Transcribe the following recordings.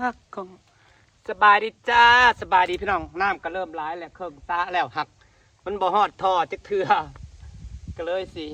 ຮັກຂອງ ສະບາຍດີຈ້າ ສະບາຍດີພີ່ນ້ອງ. ນ້ຳກໍເລີ່ມຫຼາຍແລ້ວ ເຄິ່ງສະແລ້ວ ຫາກມັນບໍ່ຮອດທໍ່ຈັກເທື່ອ ກໍເລີຍຊິ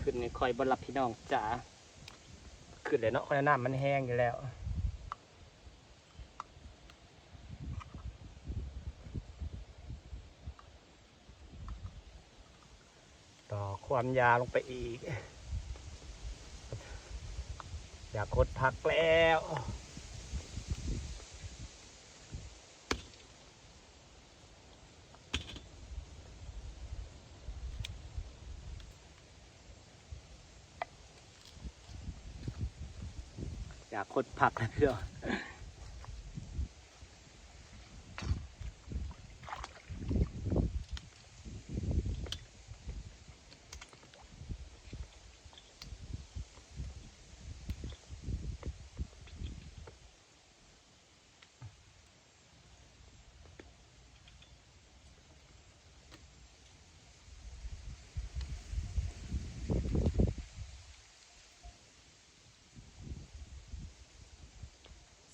ຂຶ້ນໃຫ້ຂ້ອຍບໍ່ລະພີ່ນ້ອງຈ໋າ ຂຶ້ນແລ້ວເນາະ ນ້ຳມັນແຮງຢູ່ແລ້ວ. ຕໍ່ຄວາມຢາລົງໄປອີກ ຢາກຫົດຜັກແລ້ວ ຢາກຫົດຜັກແລ້ວພີ່ນ້ອງ.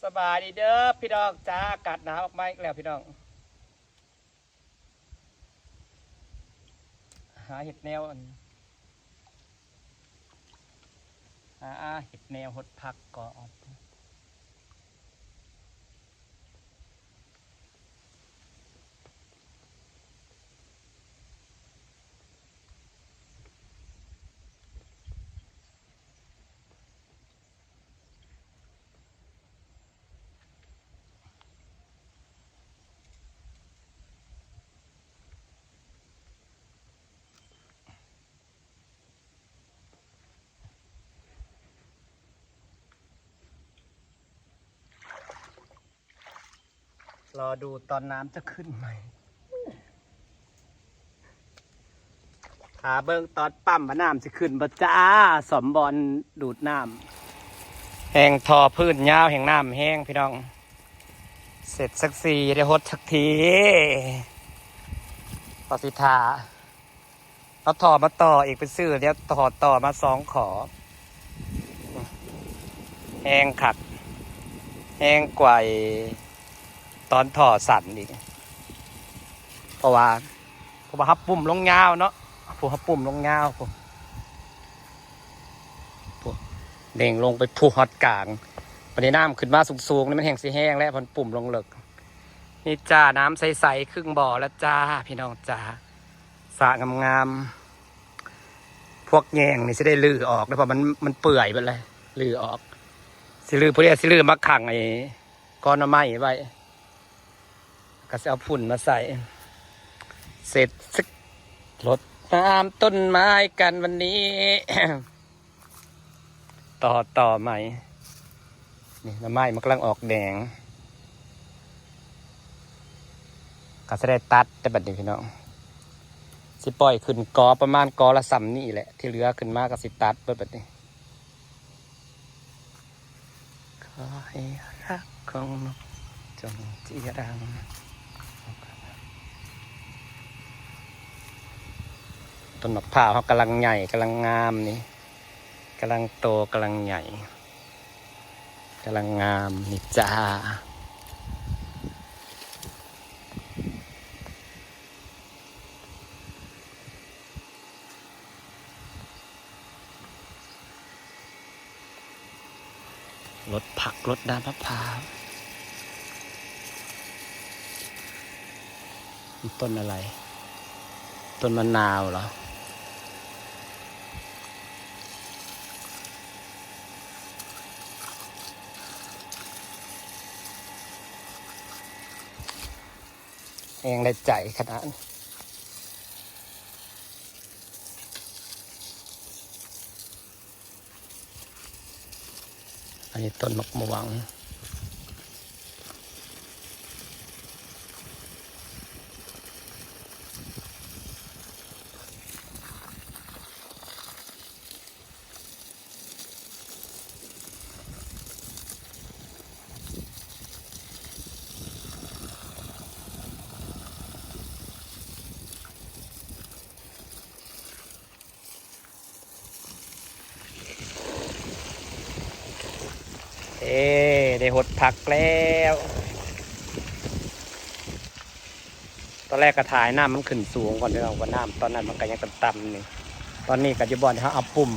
ສະບາຍດີເດີພີ່ນ້ອງຈ້າ ອາກາດໜາວອອກມາອີກແລ້ວພີ່ນ້ອງ. ຫາເຮັດແນວອັນ ຫາເຮັດແນວຫົດຜັກກ່ອນ. ລໍດູຕອນນ້ຳຈະຂຶ້ນໃໝ່. ຖ້າເບິ່ງຕອນປ້ຳວ່ານ້ຳຊິຂຶ້ນບໍ່ຈ້າ. ສ້ອມບ່ອນດູດນ້ຳ. ແຮ່ງທໍ່ພື້ນຍາວ ແຮ່ງນ້ຳແຮງພີ່ນ້ອງ. ເສັດສັກທີ ໄດ້ຫົດສັກທີ. ກໍຊິຖ້າ ເອົາທໍ່ມາຕໍ່ອີກ ໄປຊື້ແນວທໍ່ຕໍ່ມາສອງຂໍ້. ແຮງຄັກ ແຮງກວ່າຕອນທໍ່ສັ້ນອີກ. ເພາະວ່າ ເພາະວ່າເຮົາປຸ່ມລົງຍາວເນາະ. ຜູ້ເຮົາປຸ່ມລົງຍາວ ຜູ້ ຜູ້ເໜັງລົງໄປຜູ້ຮອດກາງ. ບັດນີ້ນ້ຳຂຶ້ນມາສູງໆ ນີ້ມັນແຮ່ງຊິແຮງແລ້ວ ເພິ່ນປຸ່ມລົງເລິກ. ນີ້ຈ້າ ນ້ຳໃສໆ ຄຶ່ງບໍ່ແລ້ວຈ້າ ພີ່ນ້ອງຈ້າ. ສະງາມໆ. ພວກແຍງນີ້ຊິໄດ້ຮື້ອອກເດີ ເພາະມັນ ມັນເປື່ອຍເບິດແລ້ວ ຮື້ອອກ. ຊິຮື້ ຜູ້ໃດຊິຮື້ມາຂັງໄອ້ ກອໜໍ່ໄມ້ໄວ້ ກໍຊິເອົາຝຸ່ນມາໃສ່. ເສັດສິ ລົດນ້ຳຕົ້ນໄມ້ກັນວັນນີ້. ຕໍ່ ຕໍ່ໃໝ່. ນີ້ໜໍ່ໄມ້ມັນກຳລັງອອກແດງ ກໍຊິໄດ້ຕັດແລ້ວບັດນີ້ພີ່ນ້ອງ. ຊິປ່ອຍຂຶ້ນກໍປະມານກໍລະສ່ຳນີ້ແຫຼະ ທີ່ເຫຼືອຂຶ້ນມາກໍຊິຕັດເບິດບັດນີ້. ຂໍໃຫ້ຮັກຂອງນົກ ຈົ່ງຈີລັງ. ຕົ້ນໝາກພ້າວເຮົາກຳລັງໃຫຍ່ ກຳລັງງາມນີ້ ກຳລັງໂຕ ກຳລັງໃຫຍ່ ກຳລັງງາມນີ້ຈ້າ. ລົດຜັກ ລົດນ້ຳມະພ້າວ. ຕົ້ນອະໄລ? ຕົ້ນມະນາວເຫລອ? ແຮງໄດ້ໃຈຂະໜາດ. ອັນນີ້ຕົ້ນໝາກມ່ວງ. ເອີ ໄດ້ຫົດຜັກແລ້ວ. ຕອນແລກກໍຖ່າຍນ້ຳມັນຂຶ້ນສູງກ່ອນເດີ ເພາະວ່ານ້ຳຕອນນັ້ນມັນກໍຍັງຕ່ຳໆນີ້. ຕອນນີ້ກໍຢູ່ບ່ອນທີ່ເຮົາເອົາປຸ່ມ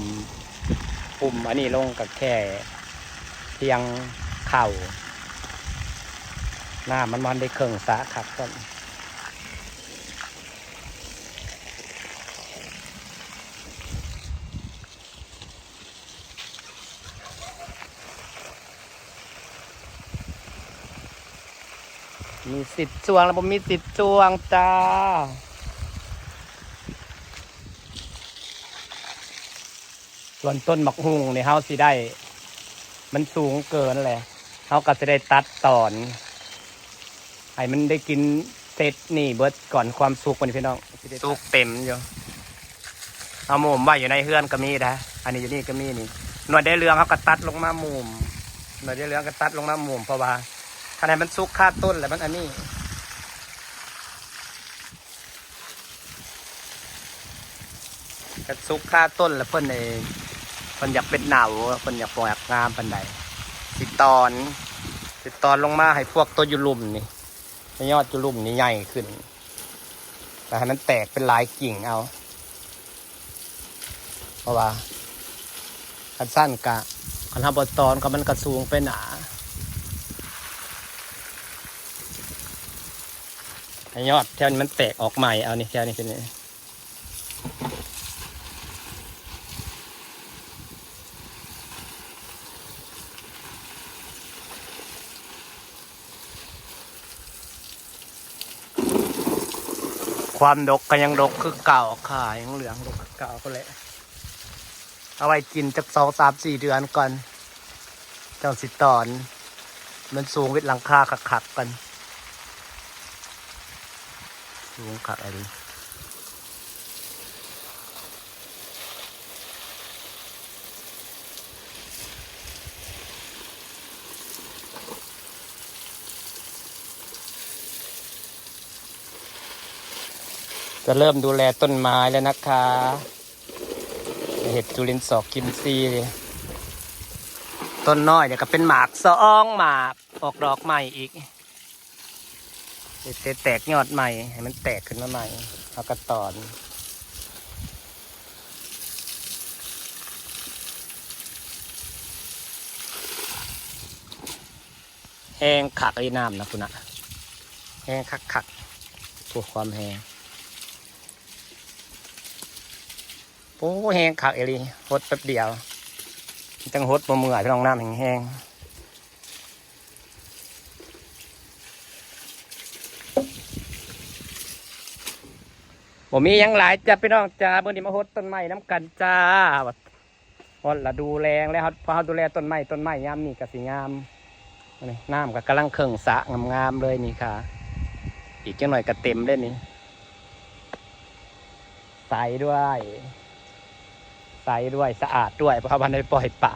ປຸ່ມອັນນີ້ລົງ ກໍແຄ່ພຽງເຂົ່າ ນ້ຳມັນບໍ່ທັນໄດ້ເຄິ່ງສະຄັກຊ້ຳ. ມີສິດຊ່ວງ ແລະ ບໍ່ມີສິດຊ່ວງຈ້າ. ສ່ວນຕົ້ນໝາກຫຸ່ງນີ້ ເຮົາຊິໄດ້ ມັນສູງເກີນແຫຼະ ເຮົາກໍຊິໄດ້ຕັດຕອນ ໃຫ້ມັນໄດ້ກິນເສັດນີ້ເບິດກ່ອນຄວາມສຸກພຸ້ນພີ່ນ້ອງ. ສຸກເຕັມຢູ່. ເອົາໝູມໄວ້ຢູ່ໃນເຮືອນກໍມີໄດ໋. ອັນນີ້ຢູ່ນີ້ກໍມີນີ້. ໜ່ວຍໄດ້ເຫຼືອງເຮົາກໍຕັດລົງມາໝູມ. ໜ່ວຍໄດ້ເຫຼືອງກໍຕັດລົງມາໝູມ ເພາະວ່າຄັນໃຫ້ມັນສຸກຄາຕົ້ນແລ້ວມັນອັນນີ້. ຄັນສຸກຄາຕົ້ນແລ້ວເພິ່ນ ເອີ ເພິ່ນຢາກເປັນເນົາ ເພິ່ນຢາກບໍ່ຢາກງາມປານໃດ. ຊິຕອນ ຊິຕອນລົງມາໃຫ້ພວກໂຕຢູ່ລຸ່ມນີ້ ໃຫ້ຍອດຢູ່ລຸ່ມນີ້ໃຫຍ່ຂຶ້ນ ແລ້ວໃຫ້ມັນແຕກເປັນຫຼາຍກິ່ງເອົາ. ເພາະວ່າຄັນຊັ້ນກະ ຄັນເຮົາບໍ່ຕອນກໍມັນກະສູງໄປໜ້າ. ໃຫ້ຍອດແຖວນີ້ມັນແຕກອອກໃໝ່ເອົານີ້ ແຖວນີ້ຂຶ້ນນີ້. ຄວາມດົກກໍຍັງດົກຄືເກົ່າ ຂາຍັງເຫຼືອງດົກຄືເກົ່າພຸ້ນແຫຼະ. ເອົາໄວ້ກິນຈັກສອງສາມສີ່ເດືອນກ່ອນ ຈັ່ງຊິຕອນ ມັນສູງວິດຫຼັງຄາຄັກໆກ່ອນ. ສູງຄັກອີ່ຫຼີ. ຈະເລີ່ມດູແລຕົ້ນໄມ້ແລ້ວນະຄະ. ເຮັດຈຸລິນຊອກຈຸລິນຊີ ຕົ້ນນ້ອຍ ດຽວກໍເປັນໝາກສອງໝາກ ອອກດອກໃໝ່ອີກ. ເຮັດໃຫ້ແຕກຍອດໃໝ່ ໃຫ້ມັນແຕກຂຶ້ນມາໃໝ່ ເຮົາກໍຕອນ. ແຮງຄັກອີ່ນ້ຳນະພຸ້ນນະ ແຮງຄັກໆ ໂອ້ ຄວາມແຮງ ໂອ້ ແຮງຄັກອີ່ຫຼີ ຫົດແປັບດຽວ ຈັ່ງຫົດບໍ່ເມື່ອຍ ພີ່ນ້ອງ ນ້ຳແຮງໆ. ບໍ່ມີຫຍັງຫຼາຍຈ້າພີ່ນ້ອງຈ້າ ມື້ນີ້ມາຫົດຕົ້ນໄມ້ນຳກັນຈ້າ. ຮອດລະດູແລ້ງແລ້ວ ເຮົາ ພໍເຮົາດູແລຕົ້ນໄມ້ ຕົ້ນໄມ້ຍາມນີ້ກໍຊິງາມ ນີ້ ນ້ຳກໍກຳລັງເຄິ່ງສະງາມໆເລີຍນີ້ຄ່ະ ອີກຈັກໜ້ອຍກໍເຕັມເດ້ນີ້. ໃສດ້ວຍ ໃສດ້ວຍ ສະອາດດ້ວຍ ເພາະວ່າໄດ້ປ່ອຍປາ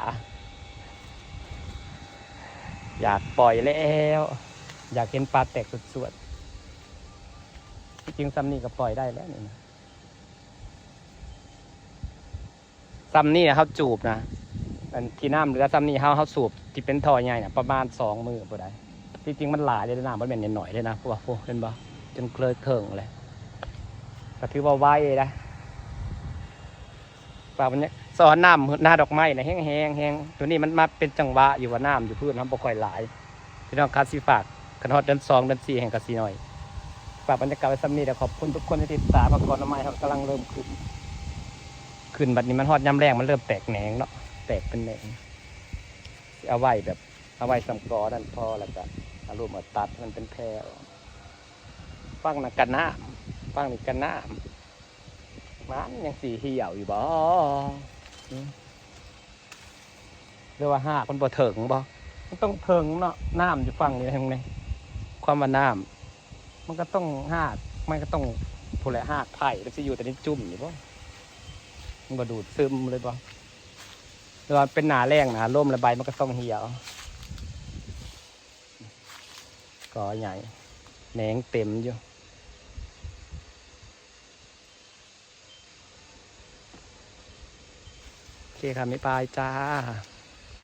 ຢາກປ່ອຍແລ້ວ ຢາກເຫັນປາແຕກສວດໆ. ທີ່ຈິງຊ່ຳນີ້ກໍປ່ອຍໄດ້ແລ້ວນີ້ນະ ຊ່ຳນີ້ເຮົາສູບນະ ອັນທີ່ນ້ຳເຫຼືອຊ່ຳນີ້ ເຮົາ ເຮົາສູບທີ່ເປັນທໍ່ໃຫຍ່ນະ ປະມານສອງມື້ພຸ້ນໃດ. ທີ່ຈິງມັນຫຼາຍເດ້ ນ້ຳບໍ່ແມ່ນໜ້ອຍໆເດ້ນະ ເພາະວ່າ ໂອ້ ເຫັນບໍ່ ຈົນເກີນເຄິ່ງເລີຍ ກໍຖືວ່າໄວເດ້. ປາກບັນຍາ ສະອອນນ້ຳໜ້າດອກໄມ້ນະ ແຮງໆ ແຮງ ໂຕນີ້ມັນມາເປັນຈັງຫວະຢູ່ວ່ານ້ຳຢູ່ພື້ນເຮົາບໍ່ຄ່ອຍຫຼາຍ. ພີ່ນ້ອງຄະ ຊິຝາກ ຄັນຮອດເດືອນສອງເດືອນສີ່ແຮ່ງກະຊິໜ້ອຍ. ຝາກບັນຍາກາດໄວ້ສ່ຳນີ້ ແລະ ຂອບຄຸນທຸກຄົນທີ່ຕິດຕາມ. ໝາກກອນໜໍ່ໄມ້ເຮົາກຳລັງເລີ່ມຂຶ້ນ ຂຶ້ນ ບັດນີ້ມັນຮອດຍາມແລ້ງ ມັນເລີ່ມແຕກແໜງເນາະ ແຕກເປັນແໜງ. ຊິເອົາໄວ້ແບບ ເອົາໄວ້ສ່ຳກໍນັ້ນພໍ ແລ້ວກະເອົາລົມມາຕັດໃຫ້ມັນເປັນແຜ່ອອກ. ຝັ່ງນັ້ນກະນ້ຳ ຝັ່ງນີ້ກະນ້ຳ ມັນຍັງຊິຫ່ຽວຢູ່ບໍ່? ອືມ ຫຼືວ່າຮາກມັນບໍ່ເຖິງບໍ່? ມັນຕ້ອງເຖິງເນາະ ນ້ຳຢູ່ຝັ່ງນີ້ແຫຼະ ເຫັນໄໝ? ຄວາມວ່ານ້ຳ ມັນກໍຕ້ອງຮາກ ມັນກໍຕ້ອງ ພຸ້ນແຫຼະ ຮາກໄຜ່ ມັນຊິຢູ່ແຕ່ໃນຈຸ່ມນີ້ບໍ່? ມັນບໍ່ດູດຊຶມເລີຍບໍ່? ຫຼືວ່າເປັນໜ້າແລ້ງນະ ລົມແລ້ວໃບມັນກໍຕ້ອງຫ່ຽວ. ກໍໃຫຍ່ ແໜງເຕັມຢູ່. ໂອເຄຄ່ະ ບາຍບາຍຈ້າ.